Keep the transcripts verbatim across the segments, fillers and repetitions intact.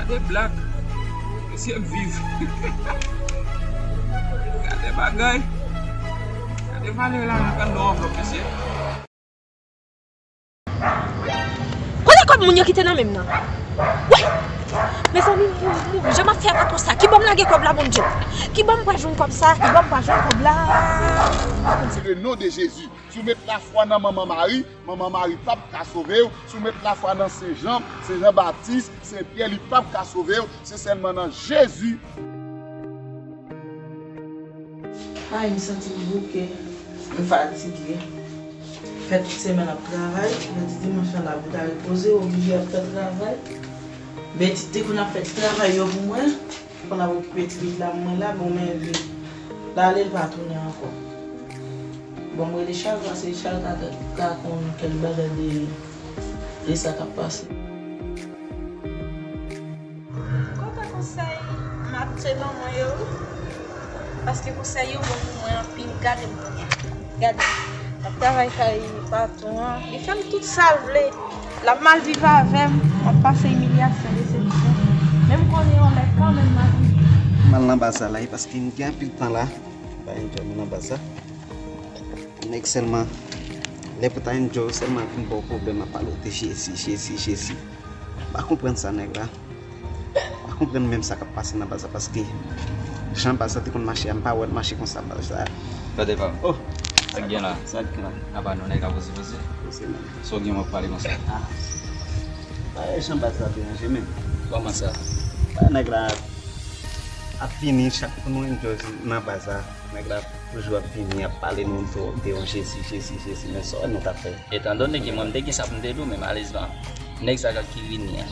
Se blag. Mesye ap viv. Gade bagay. Gade valè lajan k anndan yon anvlòp, mesye. Kote kòb moun yo kite nan men m nan? Woy! Mezanmi, jan m ap fè ak patwon sa? Kibò m lage kòb la, Bondye? Kibò m pral jwenn kòb sa? Kibò m pral jwenn kòb la? Se le non de Jezi. Si w met lafwa nan Manman Mari, Manman Mari p ap ka sove w. Si w met lafwa nan Sen Jan, Sen Jan Batis, Sen Pyè, li p ap ka sove w. Se sèlman nan Jezi. Ay, m santi m bouke, m fatige. Fè tout semèn ap travay, jodi dimanch lan la pou ta repoze, oblije ap fè travay. Bètit te konn ap fè travay yo pou mwen, konn ap okipe ti pitit la pou mwen la, bon, men li l ale, l pa tounen ankò. Bon, m rele Chal, paske Chal ka, ka konn kèk bagay de, de sa k ap pase. Kote konsèy m ap tchè ban mwen yo? Paske konsèy yo bon pou mwen anpil. Gade m kounye a. Gade. M ap travay kay patwon an. Li fè m tout sa l vle. L ap mal viv avè m. M ap pase imilyasyon, desepsyon. Men m konnen yon lè kanmenm m ap rive. M al nan baz la, la, e paske m gen anpil tan la. M pa enjoy mwen nan baz la. Nèg sèlman, lè pou ta enjoy, sèlman vin ba w pwoblèm, ap pale w de Jezi, Jezi, Jezi. M pa konprann sa nèg la. M pa konprann menm sa k ap pase nan baz la, paske jan baz la te konn mache a, m pa wè l mache konsa baz la. Tande pa m. Oh! Sa k gen la? Sa k gen la? Apa nou nèg la poze poze? Poze menm. Sa w gen w ap pale konsa? Ah. Pa wè jan baz la deranje menm. Kòman sa? Pa nèg la ap vini chak pou nou enjoy nan baz la. Nèg la toujou ap vini, ap pale nou de, de yon Jezi, Jezi, Jezi, men sa nou t ap fè? Etandone ke mwen m te gen sa pou m te di w, men malerezman, nèg sa yo ki vini an,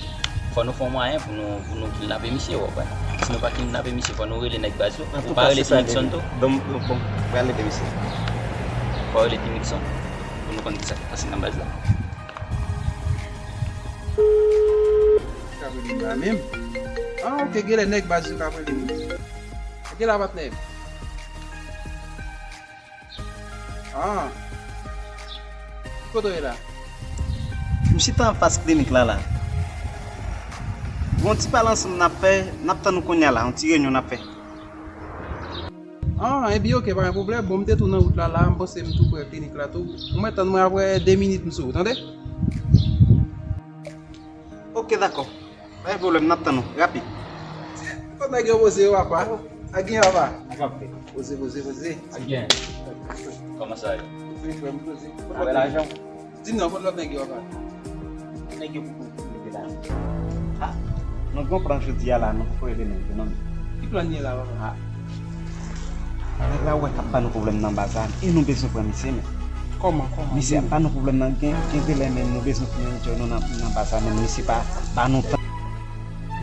fò nou fè yon mwayen pou nou, pou nou kidnape misye, w konprann? Si nou pa kidnape misye, fò nou rele nèg baz yo. Ou pa rele Timikson tou? Bon, bon, bon, pral rele misye. Fò rele Timikson pou nou konn kisa k pase nan baz la. K ap rele m la menm? Ah, ok, genlè nèg baz yo k ap rele m. Genlè patnè m. Ah. Ki kote w ye la? M chita anfas klinik la, la. Gon ti pale ansanm n ap fè, n ap tann ou kounye a la, yon ti reyinyon n ap fè. Ah, ebyen, ok, pa gen pwoblèm. Bon, m te tou nan wout la, la, m panse m tou prè klinik la tou. Ou mèt tann mwen, apre de minit m sou ou, tande? Ok, dakò. Pa gen pwoblèm, n ap tann ou, rapid. Kot nèg yo poze yo, papa? Ak gen, papa? Ak ap fè. Poze, poze, poze. Ak gen. Kòman sa ye? Wi, frè m, poze. Avè lajan. Di m non, kot lòt nèg yo, papa? Nèg yo pou, pou, pou, pou, la. Ah, nou gen plan jodi a la, nou poko rele nèg yo, non. Ki plan ye la, papa? Ah. Nèg la wè k ap ba nou pwoblèm nan baz la, e nou bezwen pran misye, men. Kòman, kòman? Misye ap ba nou pwoblèm nan, gen, gen de lè, men nou bezwen pran enjoy nou nan, nan baz la, men misye pa ba nou tan.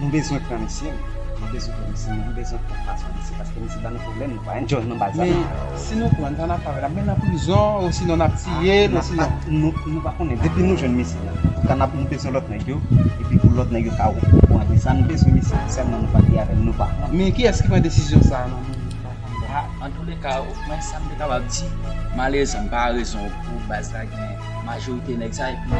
Nou bezwen pran misye, men. Nou bezwen pran misye, men nou bezwen pran fason misye, paske misye ba nou pwoblèm, nou pa enjoy nan baz la, men non. Si nou pran l, sa n ap fè avè l? N ap mennen l nan prizon, osinon n ap tiye l, osinon. Nou, nou pa konnen. Depi nou jwenn misye la, antouka n ap, nou bezwen lòt nèg yo, epi pou lòt nèg yo ka opoukoran de sa, nou bezwen misye, sèlman nou pa gen avè l, nou pa konnen. Men kiyès ki pran desizyon sa a nan nou? Ah, antouleka, mwen, sa m te kapab di, malerezman, m pa rezon pou baz la gen majorite nèg sa, epi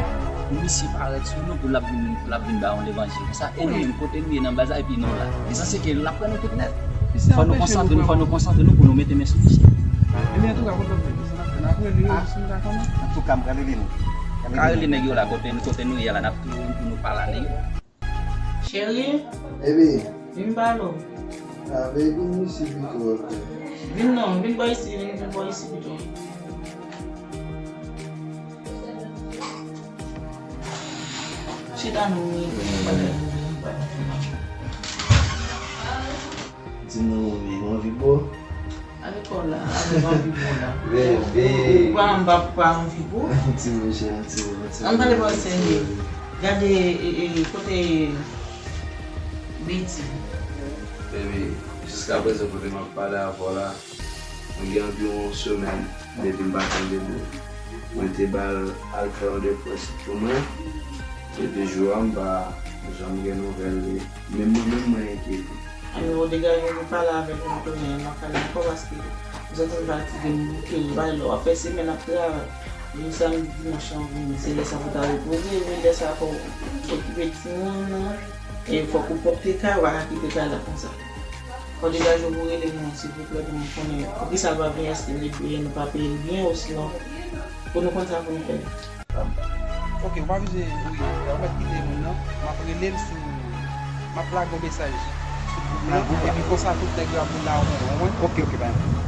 pou misye parèt sou nou, pou l ap vin, pou l ap vin ba yon levanjil konsa, e nou menm, kote nou ye nan baz la, epi nou la. Li sanse ke l ap pran nou tout nèt. Fò nou konsantre nou, fò nou konsantre nou pou nou mete men sou misye. Ebyen, antouka, kote w ye, se n ap fè, n ap rele yo, si nou ta konnen. Antouka, m pral rele nou. Ka rele nèg yo la, kote, kote nou ye la, n ap touye pou nou pale a nèg yo. Cheri, baby, vin pale w. Ah, baby, m isi pito, ok. Vin non, vin bò isi, vin, vin bò isi pito. Chita non, wi. Di nou, wi, ou anvi bo? Ale kò la, ale anvi bo la. Bebe. Ou pa anba, ou pa anvi bo. Ti mouche, ti mouche. Ann pale pa serye. Gade, e, e, kote Betty. Bebe, jiskaprezan kote m ap pale avè w la, mwen gen anviwon yon semèn depi m pa tande bo. Mwen te ba l al fè yon depòsit pou mwen. Depi jou a, m pa janm gen nouvèl li. Menm mwen menm, mwen enkyete. Ann, ou degaje, nou pale avè l pou nou tounen lakay la ankò, paske m santi m fatige, m bouke, m bay lè w ap fè semèn ap travay. Jou samdi, dimanch lan vini, se lè sa pou ta repoze, epi lè sa fò w okipe timoun nan, e fòk ou pwòpte kay, ou pa ka kite kay la konsa. Fò degaje w pou rele mwen, silvouplè, pou m konnen poukisa l pa vini, èske li byen, nou pa peye l byen, osinon, pou nou konn sa pou nou fè. Ok, ou pa bezwen, wi, ou mèt kite moun nan, m ap rele l sou, m ap lage yon mesaj sou gwoup lan, epi konsa tout nèg yo ap vin la, ou konprann? Ok, ok, pa gen pwoblèm.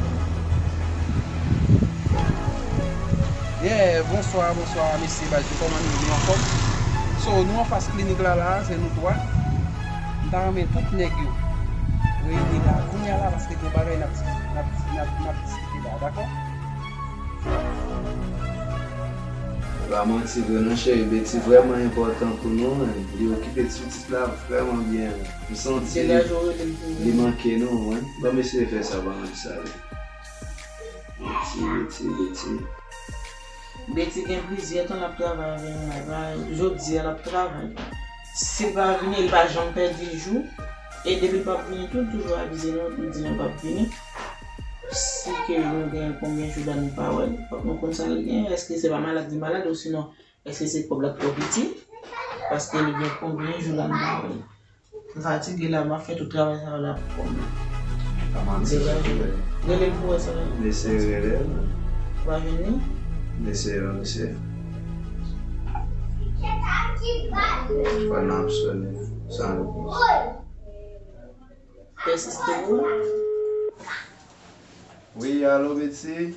Yeah, bonswa, bonswa, mesye, baz yo, kòman nou ye? Nou anfòm? So, nou anfas klinik la, la, se nou twa. M ta renmen tout nèg yo reyini la, kounye a la, paske gen bagay n ap, n ap, n ap, n ap diskite la, dakò? Pa manti vre non, cheri, Betty vrèman enpòtan pou nou, men li okipe ti pitit la vrèman byen, wi. M santi li, li manke nou, wi. Ban m eseye fè sa, ban m di sa, wi. Betty, Betty, Betty. Betty gen plizyè tan l ap travay avè nou la, pa jodi a l ap travay. Si l pa vini, li pa janm pèdi jou. E depi l p ap vini tou, l toujou avize nou, li di nou l p ap vini. Si ke nou gen konbyen jou la nou pa wè l, fòk nou konn sa l gen. Èske se pa malad li malad, osinon èske se kòb la k twò piti? Paske li gen konbyen jou la nou pa wè l. M fatige la, m ap fè tout travay sa yo la pou kòb la. Pa manti, degaje w. Rele l pou wè sa. M eseye rele l. Ou pa jwenn li? M eseye, m eseye. Fò n ap sonnen san repons. Pèsiste pou. Wi, alo, Betty?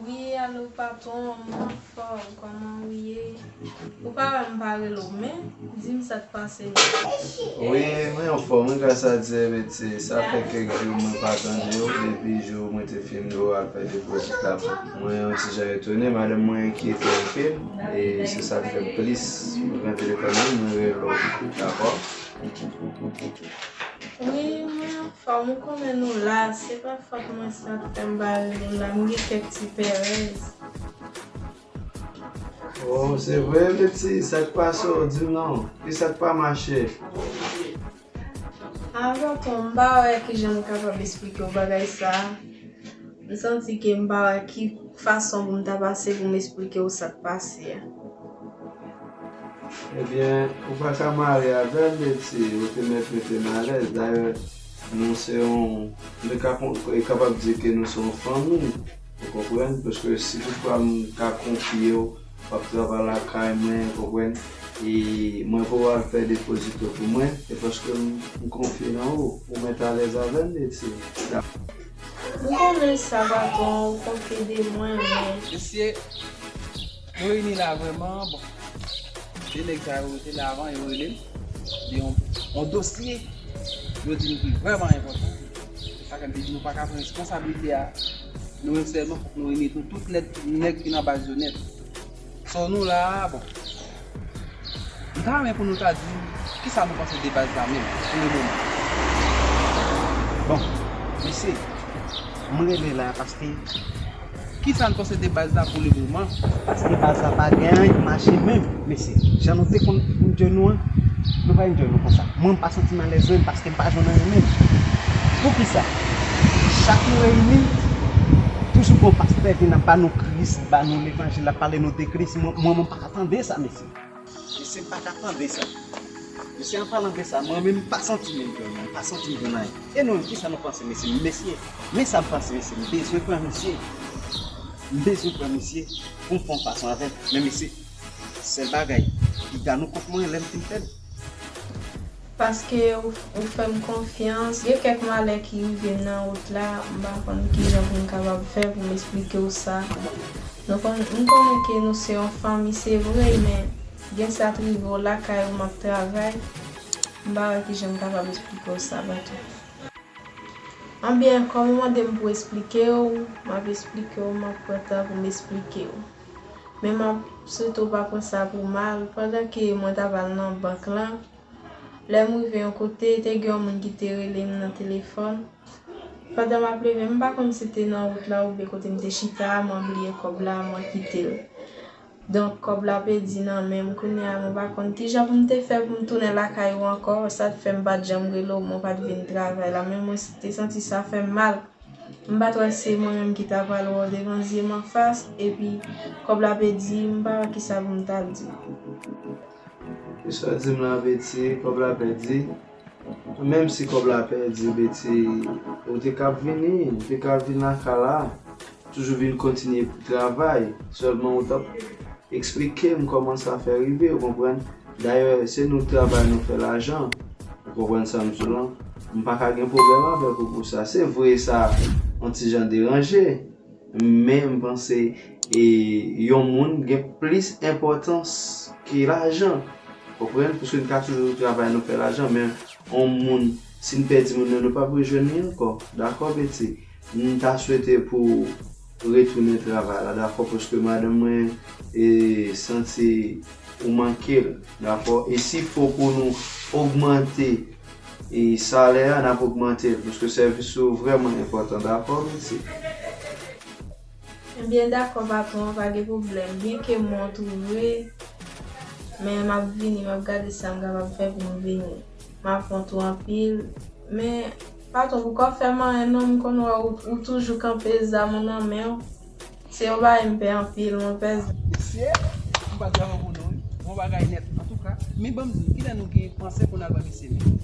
Wi, alo, patwon, m anfòm, kòman ou ye? Ou pa wè m pa rele w, men di m sa k pase. Wi, mwen anfòm, wi, gras a Dye, Betty. Sa fè kèk jou mwen pa tande w, depi jou mwen te fin dwe al fè depo ti tap. Mwen yon ti jan etone, madanm mwen enkyete anpil, e se sa k fè m plis pran telefòn nan, mwen rele w, dakò? Wi, mwen anfòm, ou konnen nou la, se pa fòt mwen sa k fè m pa rele w la, m gen kèk ti pèrèz. Oh, se vre, Betty, sa k pase w? Di m non, kisa k pa mache? Avan tou, m pa wè kijan m kapab esplike w bagay sa. M santi ke m pa wè ki fason pou m ta pase pou m esplike w sa k pase a. Ebyen, ou pa ka mare avè l, Betty, ou te mèt mete m alèz. Dayè, nou se yon, nou ka kon-, e kapab di ke nou se yon fanmi, ou konprann? Paske si toutfwa m ka konfye w, w ap travay lakay mwen, ou konprann? E mwen pou w al fè depozito pou mwen, e paske m, m konfye nan ou, ou mèt alèz avè l, Betty. M konnen sa, patwon, ou konn ede mwen, men. Mesye, nou reyini la vrèman, bon. De nèg sa yo te la avan, yo rele m. De yon, yon dosye, yo di m ki vrèman enpòtan. Se sa k fè m te di nou pa ka pran responsablite a. Nou menm sèlman, fòk nou reyini tou, tout nèg, nèg ki nan baz yo nèt. So, nou la a, bon. M ta renmen pou nou ta di m kisa nou panse de baz la menm, pou le moman. Bon, mesye, m rele la paske. Kisa n panse de baz la pou le moman? Paske baz la pa gen anyen k mache menm, mesye. Jan nou te konn enjoy nou an, nou pa enjoy nou konsa. Mwen, m pa santi m alèz menm paske m pa jwenn anyen menm. Poukisa? Chak nou reyini, toujou gon pastè vin ap ba nou Kris, ba nou levanjil, ap pale nou de Kris. Mwen, mwen, mwen pa ka tande sa, mesye. Mesye, m pa ka tande sa. Mesye, an palan de sa, mwen menm, m pa santi m enjoy, m pa santi m jwenn anyen. E nou menm, kisa nou panse, mesye? Mesye, men sa m panse, mesye, m bezwen pran misye. M bezwen pran misye pou m fè yon fason avè l. Men mesye, sèl bagay, piga nou kont mwen lè m fin fè l. Paske ou, ou fè m konfyans. Gen kèk malè ki rive m nan wout la, m pa konn kijan pou m kapab fè pou m esplike w sa. Nou konn, m konnen ke nou se yon fanmi, se vre, men gen sa k rive w lakay ou m ap travay. M pa wè kijan m kapab esplike w sa, patwon. Anbyen, kòm ou mande m pou esplike w, m ap esplike w, m ap pran tan pou m esplike w. Men m ap swete w pa pran sa pou mal. Pandan ke mwen t ap al nan bank lan, lè m rive yon kote, te gen yon moun ki te rele m nan telefòn. Pandan m ap leve, m pa konn si te nan wout la oubyen kote m te chita a, mwen bliye kòb la, mwen kite l. Donk, kòb la pèdi nan men m. Kounye a, mwen pa konn kijan pou m te fè pou m tounen lakay ou ankò. Sa t fè m pa t janm rele w, mwen pa t vin travay la. Men mwen te santi sa fè m mal. M pa t wè se mwen menm ki ta pral wè w devan zye m anfas, epi kòb la pèdi, m pa wè kisa pou m ta di. Kisa w di m la, Beti, kòb la pèdi? Menm si kòb la pèdi, Beti, ou te ka vini, ou te ka vin lakay la, toujou vin kontinye travay, sèlman ou t ap eksplike m kòman sa fè rive, ou konprann? Dayè, se nou travay nou fè lajan, ou konprann sa m di w lan? M pa ka gen pwoblèm avèk ou pou sa. Se vre sa yon ti jan deranje, men m panse e, yon moun gen plis enpòtans ke lajan. Konprann? Paske n ka toujou travay, nou fè lajan, men yon moun, si n pèdi moun nan, nou p ap rejwenn li ankò. Dakò, Beti? M ta swete pou w retounen travay la, dakò? Paske madanm mwen e, santi ou manke l, dakò? E si fo pou nou ogmante e, salè a, n ap ogmante l, paske sèvis ou vrèman enpòtan, dakò, Beti? Ebyen, dakò, patwon, pa gen pwoblèm. Byenke m wont ou vre, men m ap vini, m ap gade sa m kapab fè pou m vini. M ap wont ou anpil, men, patwon, poukò w fè m anyen non, m konn wè ou, ou toujou kanpe zam ou nan men w. Se yon bagay m pè anpil, mwen pè zam. Mesye, m pa travay pou nou, wi. Bon bagay nèt. Antouka, men ban m di nou, kilè nou gen panse pou n al wè mesye menm?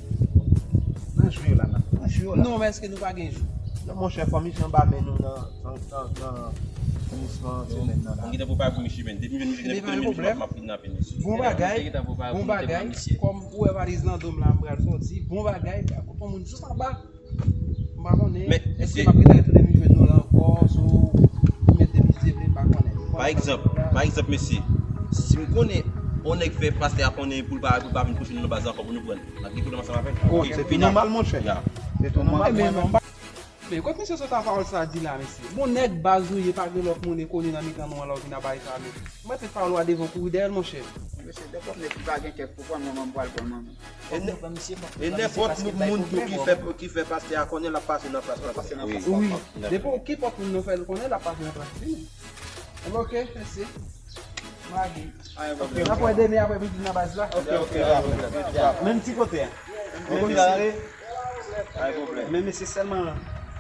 Nan jou yo la, nan jou yo la. Non, men èske nou pa gen jou? Non, monchè, fò Michi anba men nou nan, nan, nan, nan finisman semèn nan la. Mwen gentan prepare pou Michi, men. Depi m jwenn Michi, depi m jwenn Michi, m ap, m ap kidnape Michi. Bon bagay, bon bagay. Kòm ou wè valiz nan do m la, m pral soti. Bon bagay, fè akout yon moun jis anba. M pa konnen. Men, èske m ap gentan retounen vin jwenn nou la ankò, si w mete misye vle, m pa konnen. Pa egzanp, pa egzanp, mesye, si m konnen yon nèg fè pastè a konnen pou l pa, pou l pa vin kouche nou nan baz la ankò pou nou pran l, m ap gen pwoblèm ansanm avè l. Oh, se tou nòmal, monchè. Ya. Se tou nòmal, mwen menm. Men kote misye sot a pawòl sa a di la, mesye? Bon, nèg baz nou ye, pa gen lòt moun e koni nan mitan nou an, lè w vin a bagay sa a, men. Mwen te pawòl w a devan kouri dèyè l, monchè. Mesye, nenpòt nèg ki pa gen kè pou pran mwen, mwen pral pran mwen. E nè-, e nenpòt moun tou ki fè, ki fè pastè a konnen l ap pase nan plas pastè. Wi. Depi w, kenpòt moun nou fè l konnen l ap pase nan plas li. Enben, oke, mèsi. M lage. N ap wè demen aprè midi nan baz la. Oke, oke. Menm ti kote a. Menm ti. Men mesye, sèlman,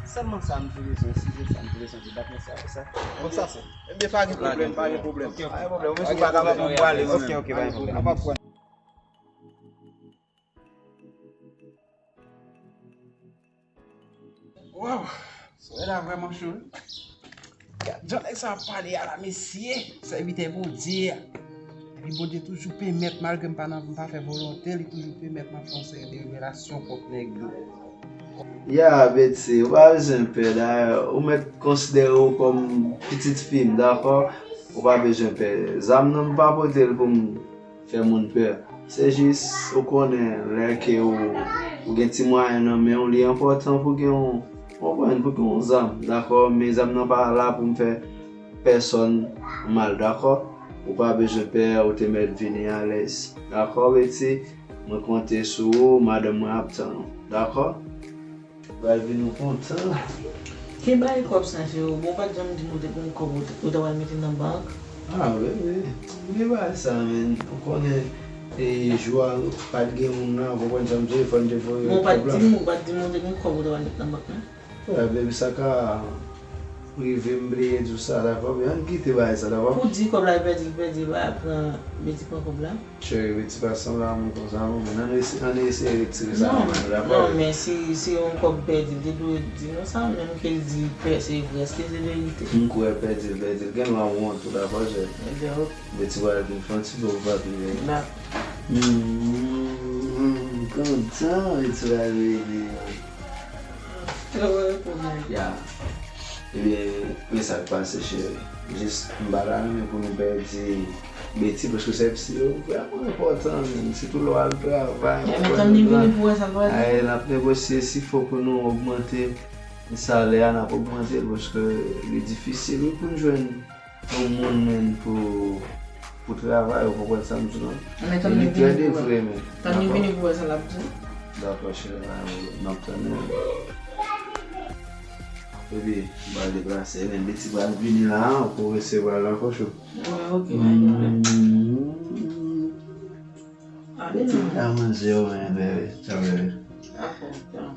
sèlman sa m te bezwen, si se sa m te bezwen, se dat mesye a, se sa. Konn sa se. Ebyen, pa gen pwoblèm, pa gen pwoblèm. Pa gen pwoblèm. Ou menm si w pa kapab, ou prale, mwen. Oke, oke, pa gen pwoblèm. Waw! Soirée la vrèman cho, wi. Gad jan nèg sa ap pale a la, mesye. Sèvitè Bondye a. Epi Bondye toujou pèmèt, malgre m pa nan, m pa fè volonte, li toujou pèmèt m ap fè yon seri de revelasyon kont nèg yo. Ya, Beti, ou pa bezwen pè. Dayè, ou mèt konsidere w kòm pitit fi m, dakò? Ou pa bezwen pè. Zam nan, m pa pote l pou m fè moun pè. Se jis, ou konnen, lè ke ou, ou gen ti mwayen nan men w, li enpòtan pou gen yon, ou konprann, pou gen yon zam, dakò? Men zam nan pa la pou m fè pèsòn mal, dakò? Ou pa bezwen pè, ou te mèt vini alèz, dakò, Beti? Mwen konte sou ou, madanm mwen ap tann ou, dakò? Pral vin ou kontan. Ki bay kòb sa, freo? Bon, ou pa t janm di m ou te gen kòb ou t-, ou ta pral mete nan bank. Ah, bebe, oublie bagay sa, men. Ou konnen, e, jou a, pa t gen moun nan, ou konprann sa m di, fò n te voye kòb la. Bon, ou pa t di m, ou pa t di m ou te gen kòb ou ta pral mete nan bank, non? Wè, bebe, sa ka rive m bliye di w sa, dakò? Men ann kite bagay sa, dakò? Pou di kòb la pèdi, l pèdi, pa pran, Beti pran kòb la. Cheri, Beti pa sanble a moun konsa non, men ann ese-, ann eseye retire sa nan men nou, dakò? Non, men si, si yon kòb pèdi, l te dwe di nou sa, menm ke l di pè-, se vrè, èske se verite? M kwè pèdi l, pèdi l. Gen lwa wont tou, dakò, cheri? Ebyen, oke. Beti pral vin fè yon ti do pou papi, men. Dakò. Hmm, kontan, Beti pral vini. Ya. Ebyen, men sa k pase, cheri. Jis, m pa ta renmen pou nou pèdi Beti, paske sèvis li yo vrèman enpòtan, menm, sitou lè w al travay. Ebyen, tann li vini pou wè sa l pral di. Ay, n ap negosye, si fò pou nou ogmante salè a, n ap ogmante l, paske li difisil, wi, pou n jwenn yon moun, menm, pou, pou travay, ou konprann sa m di w lan? Men tann li vini pou wè. Li trè devre, menm. Tann li vini pou wè sa l ap di. Dakò, cheri, n ap tann ou. Epi, m pral deplase, men Beti pral vini la, pou resevwa l ankò, cho. Wi, oke, pa gen pwoblèm. Mm. Beti, a manje, wi, bebe. Tchao, bebe. Dakò, tchao.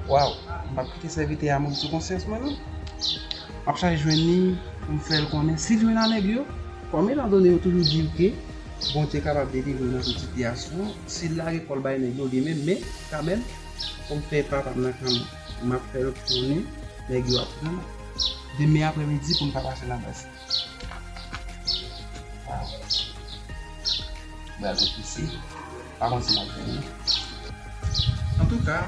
Waw, m p ap kite sèvitè a mouri sou konsyans mwen non. M ap chache jwenn li pou m fè l konnen si l jwenn a nèg yo, kòm etan done yo toujou di w ke Bondye kapab delivre w nan tout sitiyasyon, si l lage kò l bay nèg yo li menm, men kanmenm, pou m fè papa m nan kanmenm, m ap fè l konnen nèg yo ap pran demen aprèmidi pou m ka pase nan baz. Waw. Baz ou pise. Pa konn si m ap jwenn li. Antouka,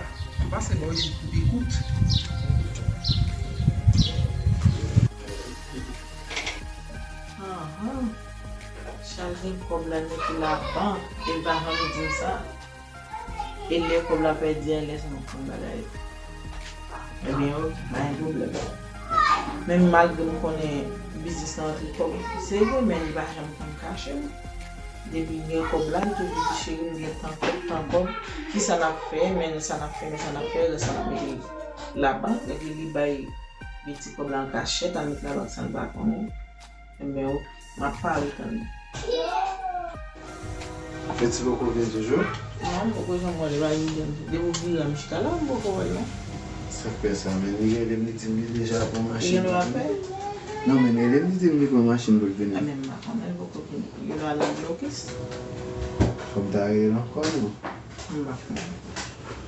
m pase bò isit pou pi kout. Anhan. Chaje kòb la mete labank, e l pa janm di m sa. E lè kòb la pèdi a, lè sa m ap konn bagay. Ebyen, ok, pa gen pwoblèm. Men malgre m konnen biznis la antre kòb, se vre, men li pa janm konn kache m. Depi l gen kòb la, li toujou di, "Cheri, m gen tan kòb, tan kòb. Kisa n ap fè? Men sa n ap fè, men sa n ap fè, lè sa n ap mete labank." Epi li bay Beti kòb la an kachèt, al met labank san l pa konnen. Ebyen, ok, m ap pare tande. Beti poko vin toujou? Non, m poko janm wè l, li pa vin. Depi w vire a m chita la, m poko wè l non. Sa k fè sa, men li rele m, li di m li deja pran machin. Li gen dwa pè? Non, men li rele m, li di m li pran machin pou l vini. A, men m pa konnen, li poko vini. Li gen dwa al nan blokis. Fò m ta rele l ankò non. M pa konnen.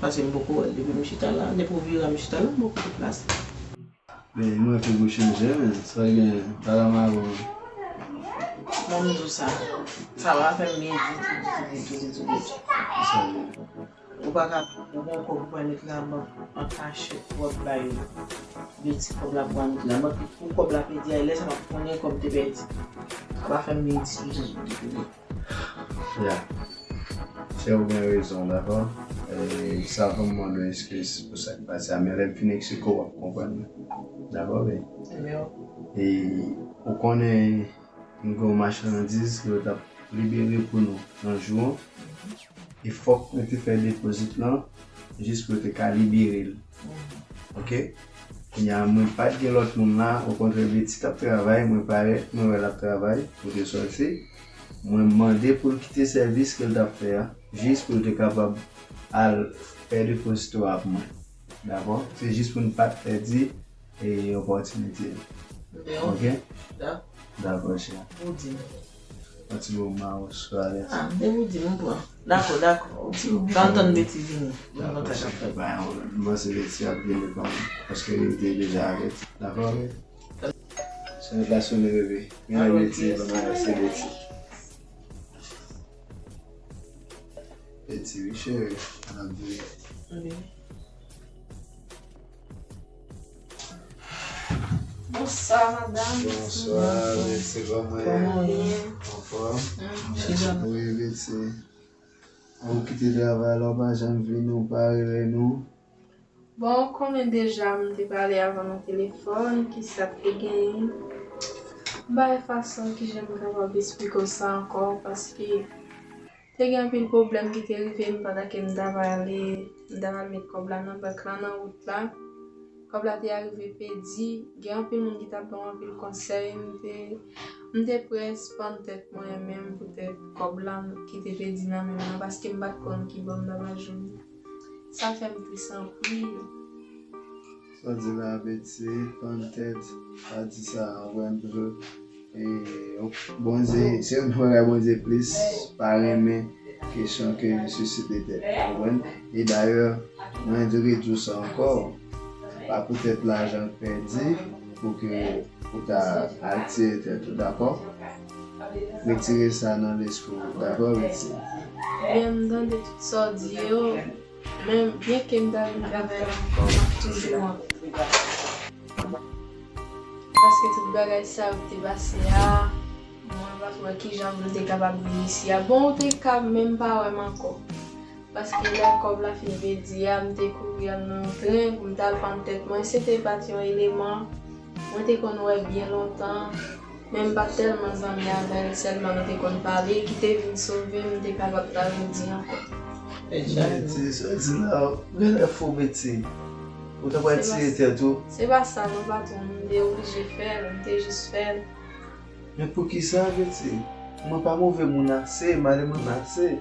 Paske m poko wè l depi m chita la, depi w vire a m chita la, m poko deplase. Men mwen fè bouch m je, men sa gen pala maron. Mwen m di w sa. Sa pa fè m byen ditou, ditou, ditou, ditou, ditou. Sa gen. Ou pa ka, ou gon kòb ou pral met labank an kachèt, w ap bay Beti kòb la pou al met labank, pou kòb la pèdi a, lè sa m ap konnen kòb te pèdi. Sa pa fè m byen ditou, ditou, ditou, ditou. Ya. Chè, ou gen rezon, dakò? E, sa fè m mande w eskiz pou sa k pase a, men lè m fin eksplike w, w ap konprann mwen. Dakò, baby? Ebyen, ok. E, ou konnen, m gen yon machandiz ke yo t ap libere pou nou nan jou an. E fòk mwen te fè depozit lan, jis pou yo te ka libere l. Ok? Kounye a, mwen pa t gen lòt moun la, okontrè, Beti t ap travay, mwen parèt, mwen wè l ap travay, pou te sòti. Mwen mande pou l kite sèvis ke l t ap fè a, jis pou l te kapab al fè depozito a pou mwen. Dakò? Se jis pou n pa t pèdi e, opòtinite. Ok? Dakò. Dakò, chè. Ou di m. Yon ti moman ou sou alèz. Ah, depi ou di m, m pran. Dakò, dakò. Ou di m. Kan tann Beti vini. Dakò, chè. Pa gen pwoblèm. M panse Beti ap vini kanmenm. Paske li te deja avèti. Dakò, wi. Sonèt la sonnen, bebe. Men Beti, ban m alèz, se Beti. Beti, wi, cheri. N ap vini. Wi. Bonswa, madanm. Bonswa, Beti, kòman w ye? Kòman w ye? Anfòm? Mhm. Wi, Beti. Ou kite travay la, ou pa janm vini, ou pa rele nou. Bon, ou konnen deja, m te pale avè w nan telefòn, kisa k te genyen. M pa wè fason kijan m kapab esplike w sa ankò, paske te gen anpil pwoblèm ki te rive m pandan ke m t ap ale, m t ap al met kòb la nan bank la, nan wout la. Kòb la te arive pèdi, gen anpil moun ki t ap ban m anpil konsèy, m te, m te près pann tèt mwen menm poutèt kòb la ki te pèdi nan men m nan, paske m pa t konn ki bò m t ap al jwenn li. Sa fè m tris anpil. Sa w di la, Beti, pann tèt, pa di sa, w konprann, paske, e, Bondye, se youn nan bagay Bondye plis pa renmen kesyon ke sisite tèt, w konprann? E dayè, mwen toujou di w sa ankò, pa poutèt lajan k pèdi, pou ke ou ta al tiye tèt ou, dakò? Retire sa nan lespri w, dakò, Beti? Byen, m tande tout sa w di yo. Men, byenke m ta vin travay la ankò, m ap toujou anvi. Paske tout bagay sa yo ki te pase a, mwen pa t wè kijan pou m te kapab viv isi a. Bon, ou te ka menm pa wè m ankò. Paske lè kòb la fin pèdi a, m te kouri al nan yon tren pou m t al pann tèt mwen. Se te pa t yon eleman mwen te konn wè byen lontan. Men m pa t tèlman zanmi avè l, sèlman nou te konn pale, ki te vin sove m, m te kapab ta redi ankò. Beti, sa w di la, genlè fou, Beti. Ou ta pral tiye tèt ou? Se pa sa non, patwon, m te oblije fè l, m te jis fè l. Men poukisa, Beti? Mwen pa move moun ase, m ale moun ase.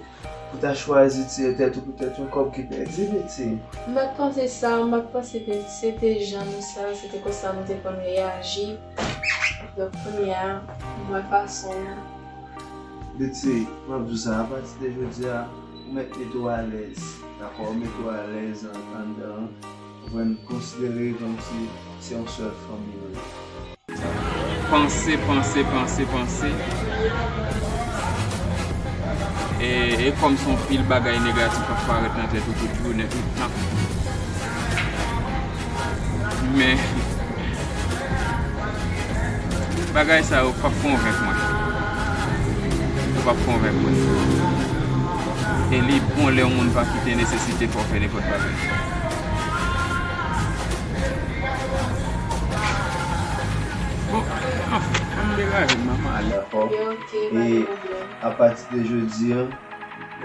Ou ta chwazi tiye tèt ou poutèt yon kòb ki pèdi, Betty? M pa t panse sa, m pa t panse ke se te jan nou sa, se te konsa nou te konn reyaji. Donk, kounye a, m wè fason. Betty, m ap di w sa, apati de jodi a, ou mèt mete w alèz, dakò? Ou mete w alèz an, anndan an, ou konn konsidere kòmsi se yon sèl fanmi nou ye. Panse, panse, panse, panse. E, e kòm se yon pil bagay negatif k ap parèt nan tèt ou tout jounen, tout tan. Men, bagay sa yo p ap konvenk mwen. Yo p ap konvenk mwen. E li bon lè yon moun pa kite nesesite fè w fè nenpòt bagay. Bon, anfen, ann degaje m, manman ale. Dakò. Ok, ok, pa gen pwoblèm. E apati de jodi a,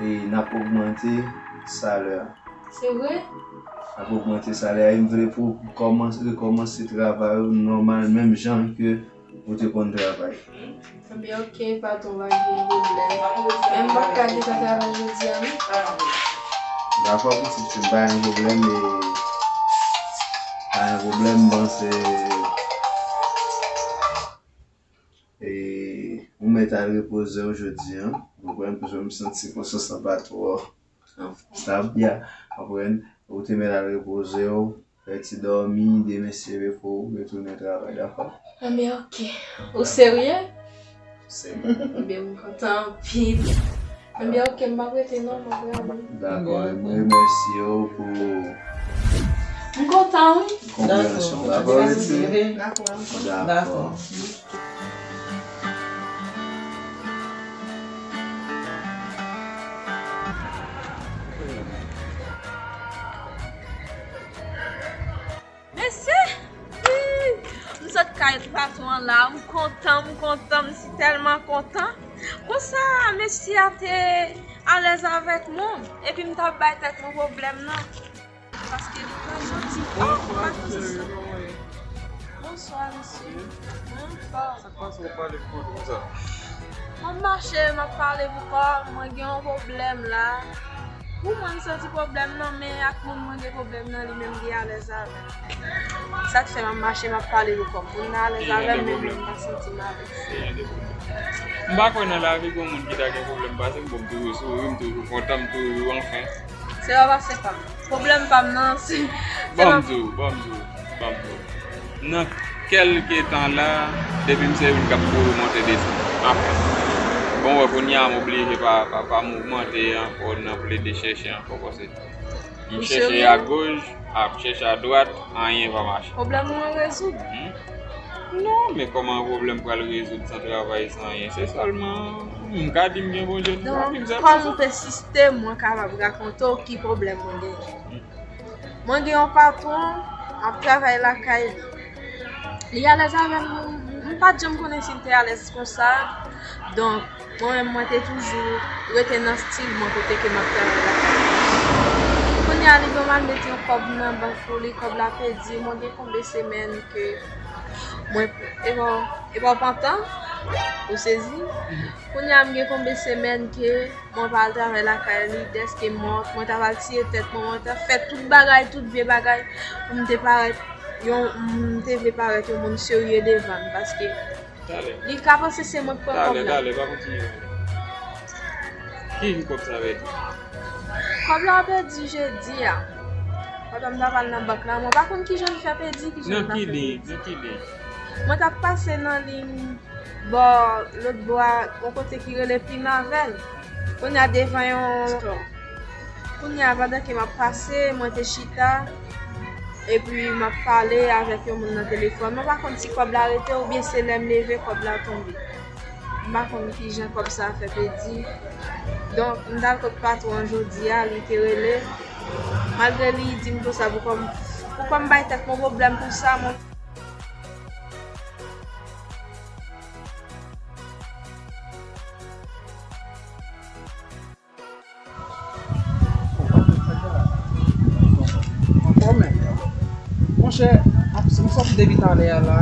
e n ap ogmante salè a. Se vre? N ap ogmante salè a. E m vle pou w kòmanse, rekòmanse travay ou nòmal, menm jan ke ou te konn travay. Ebyen, ok, patwon, pa gen pwoblèm. Men m p ap ka gentan travay jodi a, non? Dakò, pitit fi m, pa gen pwoblèm, e, pa gen pwoblèm, m panse, e, ou mèt al repoze w jodi a, ou konprann, paske m santi konsyans lan pa twò stab, ya, konprann, ou te mèt al repoze w, fè ti dòmi, demen se repo, retounen travay, dakò? Anben, ok. Ou serye? Serye. Anben, m kontan anpil. Anben, ok, m p ap rete non, m ap rale. Dakò, e mwen remèsye w pou... M kontan, wi. Konpreyansyon w, dakò, Betty? Dakò, m kontan. Dakò. Mesye, m sot kay patwon an la, m kontan, m kontan, m si tèlman kontan. Konsa, mesye a te alèz avèk mwen, epi m t ap bay tèt mwen pwoblèm nan. Paske li pa janti. Oh, m pa konn si sa. Bonswa, mesye. Mwen anfòm. Sa k pase w pale pou kont ou konsa? Mwen mache, m ap pale pou kò m, mwen gen yon pwoblèm la. Pou mwen, m santi pwoblèm nan, men ak moun mwen gen pwoblèm nan, li menm li alèz avè m. Sa k fè m ap mache, m ap pale pou kò m. Moun nan alèz avè m, men mwen, m pa santi m alèz. M pa kwè nan lavi gon moun ki ta gen pwoblèm pase m, bon, m toujou souri, m toujou kontan, m toujou anfen. Se pa pase pa m. Pwoblèm pa m nan, se... Ban m di w, ban m di w, ban m di w. Nan kèlke tan la, depi m se youn k ap kouri monte desann. Anfen, bon, wè, kounye a, m oblije pa, pa, pa mouvmante ankò, nan plede chèche ankò, paske m chèche a goch, ap chèche a dwat, anyen pa mache. Pwoblèm ou an rezoud? Hmm? Non, men kòman yon pwoblèm pral rezoud san travay, san anyen? Se sèlman, m ka di m gen Bondye, m ka di m sèlman sa. Donk, kòm ou pèsiste, mwen kapab rakonte w ki pwoblèm mwen genyen. Mwen gen yon patwon, m ap travay lakay li. Li alèz avè m, m pa t janm konnen si l te alèz konsa. Donk, mwen menm, mwen te toujou rete nan estil mwen kote ke m ap travay lakay li. Kounye a, li gen yon mal mete yon kòb nan bank pou li, kòb la pèdi, mwen gen konbe semèn ke mwen, e pa, e pa w pantan, ou sezi. Kounye a, m gen konbe semèn ke mwen pa al travay lakay li, dèske mwen, mwen ta pral tiye tèt mwen, mwen ta fè tout bagay, tout vye bagay, pou m te parèt yon, m te vle parèt yon moun serye devan l, paske li ka panse se mwen k pran kòb la. Talè, talè, talè, pa kontinye pale. Ki jou kòb sa pèdi? Kòb la pèdi jedi a. Pandan m t ap al nan bank la, mwen pa konn kijan l fè pèdi, kijan l pa fè pèdi. Nan ki liy? Nan ki liy? Mwen t ap pase nan liy bò, lòt bò a, yon kote ki rele Primavèl. Kounye a devan yon store. Kounye a, pandan ke m ap pase, mwen te chita, epi m ap pale avèk yon moun nan telefòn. Mwen pa konn si kòb la rete oubyen se lè m leve kòb la tonbe. M pa konn kijan kòb sa fè pèdi. Donk, m t al kot patwon an jodi a, li te rele. Malgre li di m konsa, pou kòm, pou kòm bay tèt mwen pwoblèm pou sa, mwen Ankò menm. Monchè, m sòti depi talè a la.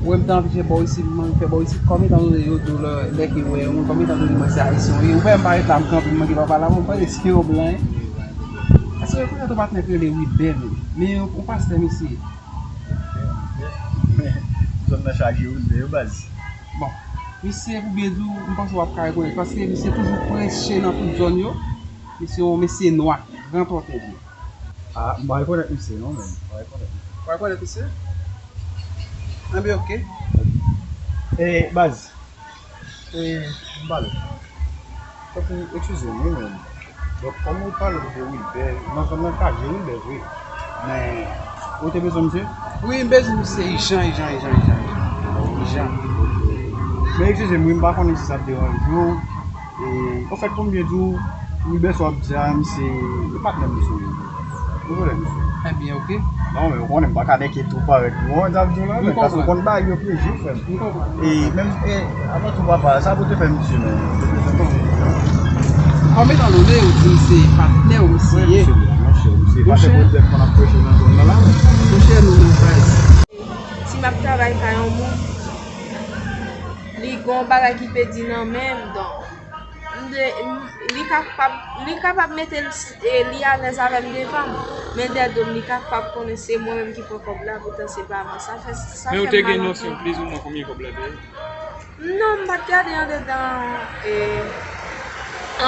Ou wè m te anvi fè bò isit, m anvi fè bò isit. Kòm etan done yo di w lè, lè ke wè yon moun, kòm etan done mwen se ayisyen w ye, ou wè m parèt la, m kanpe, m manke papa la, mwen panse se yon blan, wi. Èske w rekonèt yon patnè ki rele Wilbè menm? Men yon, yon pastè misye ye. Zòn nan chaje Wilbè yo baz. Bon, misye pou byen di w, m panse w ap ka rekonèt, paske misye toujou preche nan tout zòn yo. Misye yon mesye nwa, gran tòtè li. Ah, m pa rekonèt misye non, men. M pa rekonèt misye. Ou pa rekonèt misye? Enben, oke. Eh, baz. Eh, m pale. Tanpri, eskize m, wi, men. Donk, kòm ou pale de Wilbè, nan zòn nan chaje Wilbè vre. Men, ou te bezwen misye? Wi, m bezwen misye ijan, ijan, ijan, ijan, ijan. Ijan. Men eskize m, wi, m pa konnen si sa ap deranje w. E, anfèt, pou m byen di w, Wilbè sa w ap di a, misye, e patnè m misye ye. Ou konnen misye? Ebyen, oke. Non, men ou konnen m pa ka nèke tou parèt bon, jan w ap di w la, men paske ou konn bagay yo pyeje, frè m. M konprann. E menm, e, avan tou, papa, sa pou te fè misye menm. Kòm etan done ou di m se patnè w misye ye. Monchè, misye, patnè w misye konn ap preche nan zòn nan la. Monchè, nou nan baz. Si m ap travay kay yon moun, li gon bagay ki pèdi nan men m, donk, m de, m, li kapab, li kapab mete l, e, li alèz avè m devan m, men dèyè do m, li kapab konnen se mwen menm ki pran kòb la, poutan se pa mwen. Sa fè, sa fè m mal anpil. Men ou te gen nosyon plizoumwen konbyen kòb la te ye? Non, m pa t gade andedan, e,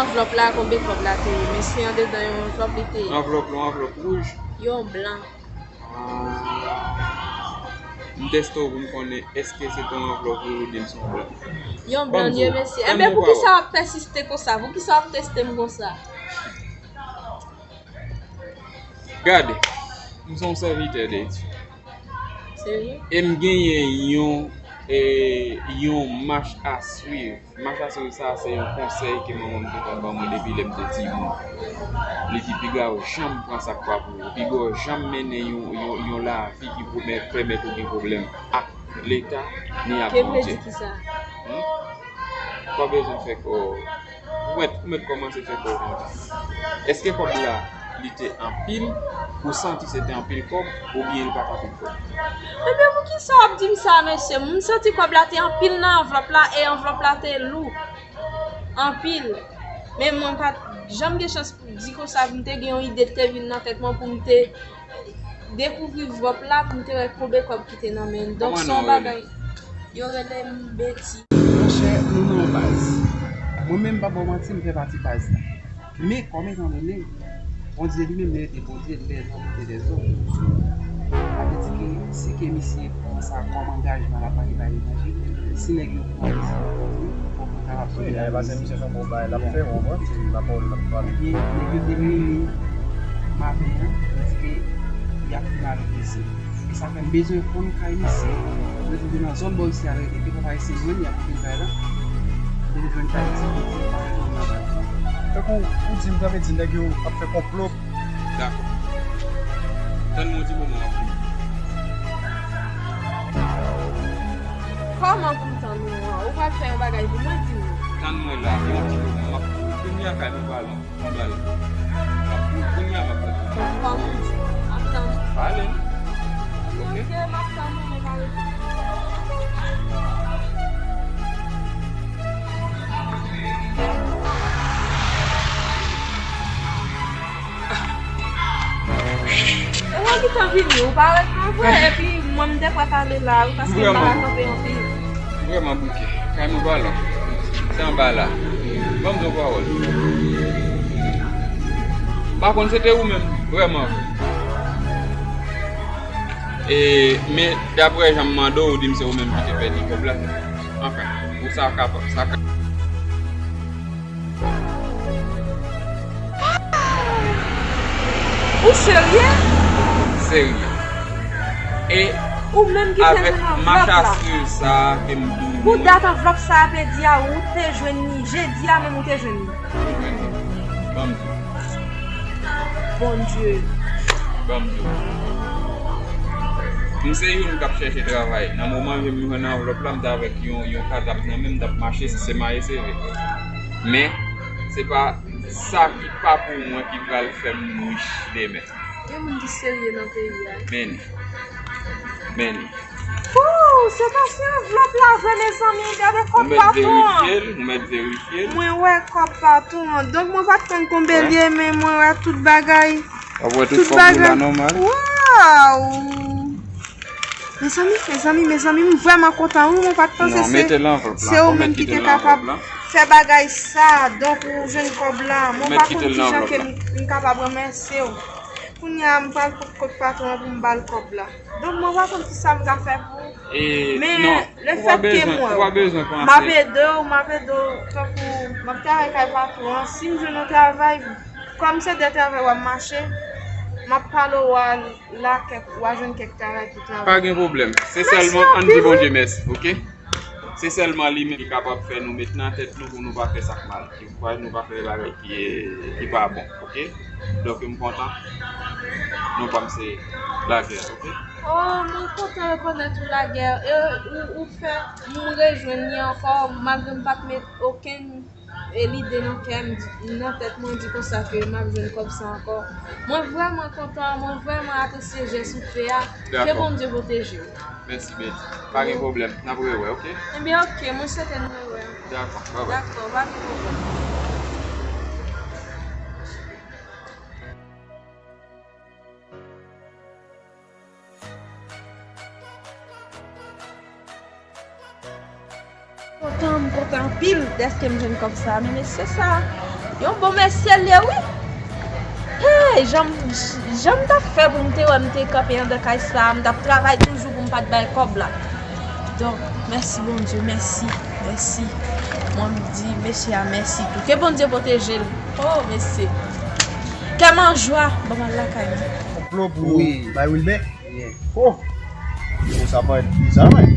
anvlòp la, konbyen kòb la te ye, men se andedan yon anvlòp li te ye. Anvlòp la, yon anvlòp wouj? Yon blan. Ah. M teste w pou m konnen èske se te yon anvlòp wouj oubyen se yon blan. Yon blan, mesye. Enben, poukisa w ap pèsiste konsa? Poukisa w ap teste m konsa? Gade, m se yon sèvitè de Dye. Serye? E m genyen yon, e, yon mach a swiv. Mach a swiv sa a se yon konsèy ke manman m te konn ban mwen depi lè m te timoun. Li di, "Piga w janm pran sa k pa pou ou. Piga w janm mennen yon, yon, yon lavi ki pou mè-, pèmèt ou gen pwoblèm ak Leta, ni ak Bondye." Ki vle di kisa? Hmm? Pa bezwen fè kò. Ou mèt, ou mèt kòmanse fè kò w kontan. Èske kòb la, li te anpil? Ou santi se te anpil kòb, oubyen li pa t anpil kòb? Ebyen, poukisa w ap di m sa, mesye? M santi kòb la te anpil nan anvlòp la, e anvlòp la te lou. Anpil. Men mwen pa t janm gen chans pou di konsa, pou m te gen yon ide ki te vin nan tèt mwen, pou m te dekouvri vlòp la, pou m te wè konbyen kòb ki te nan men l. Donk, se yon bagay. Yo rele m Beti. Monchè, nou nan yon baz. Mwen menm, m p ap ba w manti, m fè pati baz la. Men, kòm etan done, Bondye li menm, li rete Bondye, lèzòm rete lèzòm. Sa vle di ke si ke misye pran sa kòm angajman, l ap pale bay levanjil, si nèg yo pran desizyon pou yo pran, fòk nou kapab swiv. Wi, lè pase misye se yon bon bagay l ap fè, w konprann, se lapawòl l ap pale. Ebyen, nèg yo te mennen maten an, yo di ke y ap vin al blese. E sa fè m bezwen konn kay misye. Mwen te nan zòn bò isi a, rete, te papa isi jwenn, y ap ouvri kay la. Te jwenn kay ti piti, pa jwenn nan baz. Tankou ou di m, sa vle di nèg yo ap fè konplo. Dakò. Tann mwen yon ti moman, m ap vini. Kòman pou m tann ou an? Ou pral fè yon bagay pou mwen, di m non. Tann mwen la, yon ti moman, m ap vini a kay nou pale. Kounye a m ap rete. Kòm ou di, m ap tann ou. Pale m. Oke. Oke, m ap tann ou, men pa rete. E mwen ki t ap vini, ou pa rete nan vre, epi mwen m te prèt ale la, wi, paske m pa ka kanpe anpil. Vrèman bouke. Kay mwen pa lwen. Se anba la. Ban m di yon pawòl. M pa konn se te ou menm. Vrèman vre. E, men, daprè jan m mande w, ou di m se ou menm ki te pèdi kòb la. Anfen, ou sa ka, sa ka. Ou serye? Serye. E ou menm ki te jwenn anvlòp la. Avèk mach a swiv sa a ke m di w. Pou dat anvlòp sa a pèdi a, ou te jwenn li. Jedi a menm ou te jwenn li. Ou jwenn li. Ban m di w. Bondye. Ban m di w. M se youn k ap chèche travay. Nan moman m jwenn anvlòp la, m t avèk yon, yon kadap nan men m, m t ap mache, se maye seve. Men, se pa sa ki pa pou mwen ki pral fè m rich demen. Gen moun ki serye nan peyi a. Men li. Men li. Woo! Oh, se pa se anvlòp la vre, mezanmi, gade kòb patwon an. Ou mèt verifye l, ou mèt verifye l. Mwen wè kòb patwon an. Donk, mwen pa t konn konbyen l ye, men mwen wè tout bagay. W ap wè tout kòb yo la nòmal. Waw! Mezanmi, mezanmi, mezanmi, m vrèman kontan, wi, mwen pa t panse se, se ou menm ki te kapab fè bagay sa, donk ou jwenn kòb la. Mwen pa konn kijan ke m, m kapab remèsye w. Kounye a, m pral pot kot patwon an pou m ba l kòb la. Donk, mwen pa konn kisa m ka fè pou ou. Men, lefètke mwen, m ap ede w, m ap ede w, tankou, m ap travay kay patwon an. Si m jwenn yon travay, kòm se de travay w ap mache, m ap pale w a la, kèk, w a jwenn kèk travay pou travay. Pa gen pwoblèm. Se sèlman ann di Bondye mèsi, oke? Se sèlman li menm ki kapab fè nou met nan tèt nou pou nou pa fè sa k mal, ki pa, nou pa fè bagay ki, ki pa bon, oke? Donk, m kontan. Non pa m se Lagè, oke? Oh, mwen kontan rekonèt ou, Lagè. E ou, ou fè m rejwenn li ankò, malgre m pa t met okenn e lide nan kè m, nan tèt mwen, di konsa ke m ap jwenn kòb sa ankò. Mwen vrèman kontan, mwen vrèman apresye jès ou fè a. Ke Bondye pwoteje w. Mèsi, Betty. Pa gen pwoblèm. N ap rewè, oke? Ebyen, oke. Mwen swete n rewè. Dakò, babay. Dakò, pa gen pwoblèm. Kontan, m kontan anpil dèske m jwenn kòb sa. Men mesye sa, yon bon mesye l ye, wi. Hey, jan m, jan m t ap fè pou m te wè m te kanpe anndan kay sa, m t ap travay toujou pou m pa t bay kòb la. Donk, mèsi Bondye, mèsi, mèsi. Mwen, m di mesye a mèsi tou. Ke Bondye pwoteje l. Oh, mesye. Kè m an jwa, ban m al lakay mwen. Konplo pou bay Wilben? Oh! Bon, sa parèt biza, wi.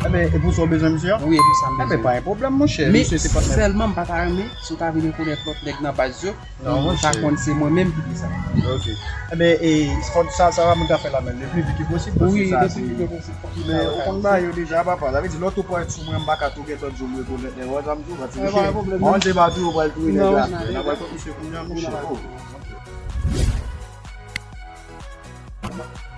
Enben, e pou sa w bezwen misye a? Wi, e pou sa m bezwen. Enben, pa gen pwoblèm, monchè. Men sèlman, m pa ta renmen si w ta vin rekonèt lòt nèg nan baz yo. Non, monchè. Pou yo ta konn se mwen menm ki di sa. Ok. Enben, e, fò sa, sa va moun ta fè la menm, le pli vit ki posib, paske sa se. Wi, le pli vit ki posib. Men, ou konn bagay yo deja, papa. Sa vle di, lè w tou parèt sou mwen, m pa ka tou gentan di w m rekonèt nèg, ou wè sa m di w, pa ti. pa gen pwoblèm, non. Mwen, se pa tou yo pral touye nèg la. N ap pral kot misye kounye a, monchè. Oh, ok.